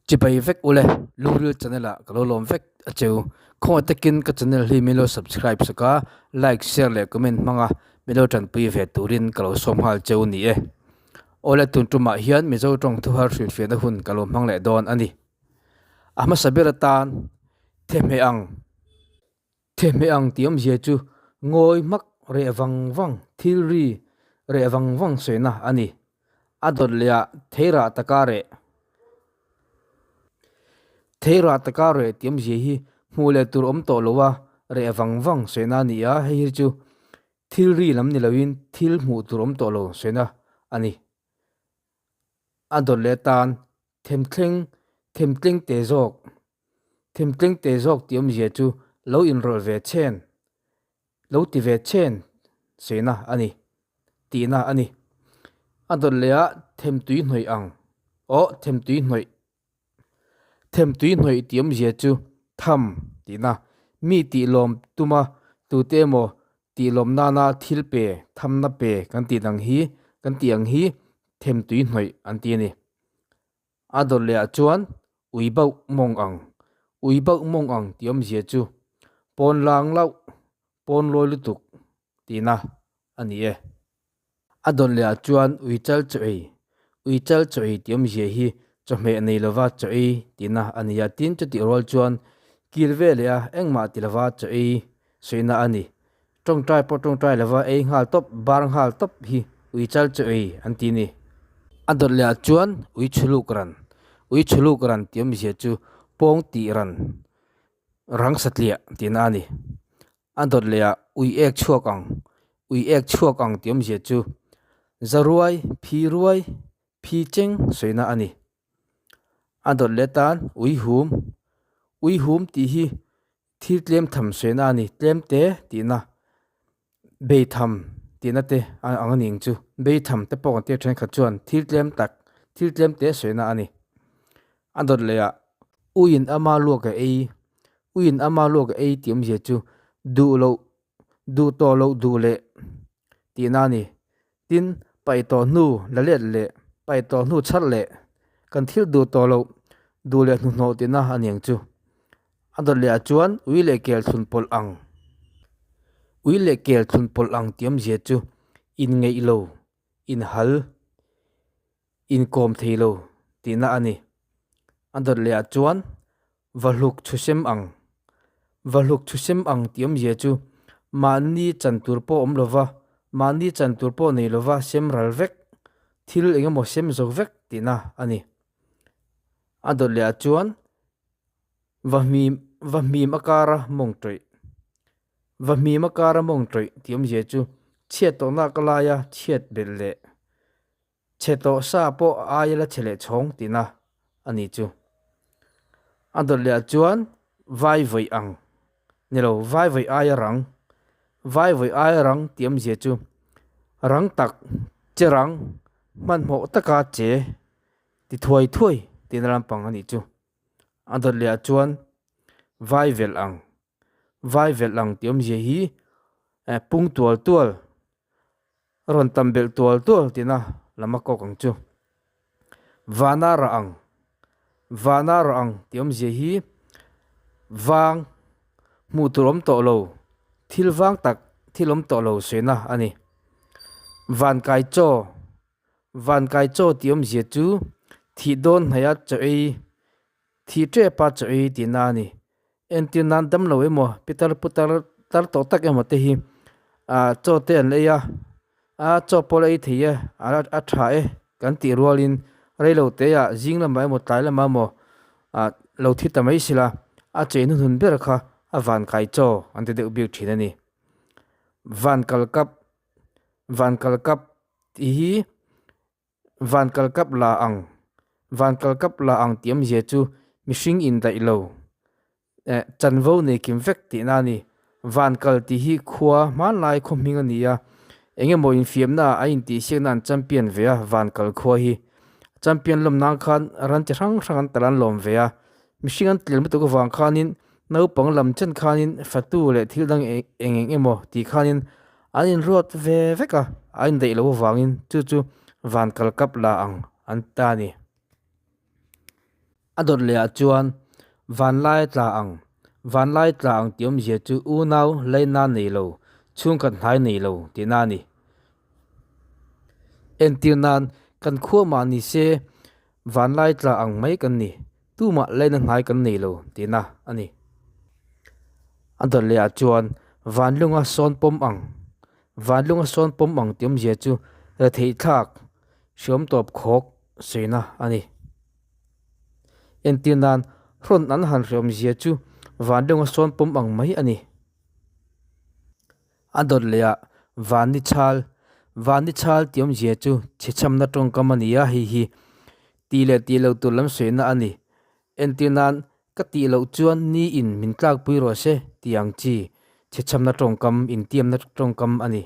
Chibai vek ule, Lungril channel ah ka lo lawm vek a cheu. Khawngaih takin ka channel hi min lo subscribe sak a, like, share leh comment hmang a min lo tanpui ve turin ka lo sawm nghal cheu ni e. Awle tun tumah hian Mizo tawng thuhar hrilhfiahna hun ka lo hmang leh dawn a ni. A hmasa ber atan thehmeh ang. Thehmeh ang tih awmzia chu ngawi hmak reh vang vang, thil ri reh vang vang sawina a ni. A dawt leh ah theirah taka reh. Theirah taka reh tih awmzia hi hmuh leh tur awm tawh lo a, reh vang vang sawina a ni a, hei hi chu thil ri lam ni loin thil hmuh tur awm tawh lo sawina a ni. A dawt leh atan themthleng themtleng te zawk Themtleng te zawk tih awmzia chu lo inrawlh ve chhen, lo ti ve chhen sena a ni, tihna a ni. A dawt leh ah themtui hnawih ang, aw themtui hnawih, themtui hnawih tih awmzia chu tham tihna, mi tih lawm tuma tute emaw tih lawm nana thil pe, thamna pe kan tih dang hi, kan tih ang hi themtui hnawih an ti a ni. A dawt leh ah chuan ui bauh mawng ang, ui bauh mawng ang tih awmzia chu pawn lang lauh, pawn lawi lutuk tihna a ni e. A dawt leh ah chuan ui chal chaw ei, ui chal chaw ei tih awmzia hi chawhmeh nei lova chaw ei tihna a ni a, tin chutih rual chuan kil ve leh a engmah ti lova chaw ei sawihna a ni. Tawngtai pawh tawngtai lova ei nghal tawp, bar nghal tawp hi ui chal chu ei an ti ni. A dawt leh ah chuan ui chhuluk ran, ui chhuluk ran tih awmzia chu pawng tih ran, rang satliah tihna a ni. A dawt leh ah ui ek chhuak ang, ui ek chhuak ang tih awmzia chu zaruai, phi ruai, phi cheng sawina a ni. A dawt leh tan ui hum, ui hum tih hi Thil tlem tham suihna a ni, tlem te tihna, bei tham tihna te a ang a ni ang chu. Bei tham te pawh kan tir thenkhat chuan thil tlem tak, thil tlem te suihna a ni. A dawt leh ah uiin ama luak a ei, uiin ama luak a ei tih awmzia chu duh loh, duh tawh loh duh leh tihna a ni. Tin, paih tawh hnu la let leh paih tawh hnu chhar leh kan thil duh tawh loh duh leh hnuhnawh tihna a ni ang chu. A dawt leh ah chuan ui leh kel thlun pawlh ang, ui leh kel thlun pawlh ang tih awmzia chu inngeih lo, inhal, inkawm thei lo tihna a ni. A dawt leh ah chuan Vahluk chhusem ang, Vahluk chhusem ang tih awmzia chu mahni chan tur pawh awm lova, mahni chan tur pawh nei lova sem ral vek, thil eng emaw sem zo vek tihna a ni. A dawt leh ah chuan Vahmim, Vahmim a kara mawng tawih, Vahmim a kara mawng tawih tih awmzia chu chhiat tawhna ka laia chhiat belh leh Chhe tawh sa pawh a aia la chhe leh chhawng tihna a ni chu. A dawt leh ah chuan vai vawi ang ni lo, vai vawi aia rang, vai vawi aia rang tih awmzia chu rang tak che rang hmanhmawh taka che ti thuai thuai tihna lampang a nih chu. A dawt leh ah chuan vai velh ang, vai velh ang tih awmzia hi pung tual tual rawn tam belh tual tual tihna lam a kawk ang chu. Vana rah ang, vana rah ang tih awmzia hi vang hmuh tur awm tawh lo, thil vang tak thil awm tawh lo sawina a ni. Van kai chaw, van kai chaw tih awmzia chu thih dawn hnaih a chaw ei Thih ṭepa chaw ei tihna a ni. Entir nan dam lo emaw, pitar putar tar tawh tak emaw te hi ah chaw te an ei a, a chaw pawh la ei thei e, a tha e kan tih rualin reilo te ah zing lamah emaw tlai lamah emaw ah lo thi ta mai sila a chei hnuhnun ber kha a van kai chaw an ti deuh bik thin a ni. Van kal kap, van kal kap tih hi Van kal kap la ang, Van kal kap la ang tih awmzia chu mihring indaih lo, eh, chanvo nei kim vek tihna a ni. Van kal tih hi khua hmanlai khaw hming a ni a, eng emaw infiamna ah a intihsiakna an champion ve a, van kal khua hi. Champion lawm nan khan ran chi hrang hrang an tal an lawm ve a, mihring an tlem lutuk avang khanin naupang lam chen khanin fatu leh thil dang eng eng emaw tih khanin An inruat ve vek a, a indaih loh avangin chu chu van kal kap la ang an ta a ni. A dawt lehah chuan Vanlai tla ang, Vanlai tla ang tih awmzia chu unau laina nei lo, chhungkhat hnai nei lo tihna a ni. Entir nan, kan khua mah ni se Vanlai tla ang mai kan ni, tumah laina hnai kan nei lo tihna a ni. A dawt lehah chuan Vanlunga sawn pawm ang, Vanlunga sawn pawm ang tih awmzia chu retheihthlak, hriawm tawp khawk sawina a ni. Entir nan, hrawn an han hreawmzia chu vanlunga sawn pawm ang mai a ni. A dawt lehah Vanni chhal, Vanni chhal tih awmzia chu chhechhamna tawngkam a ni a, hei hi tih leh tih loh tur lam sawina a ni. Entir nan, ka tih loh chuan ni in min tlakpui rawh se tih ang chi chhechhamna tawngkam, intiamna tawngkam a ni.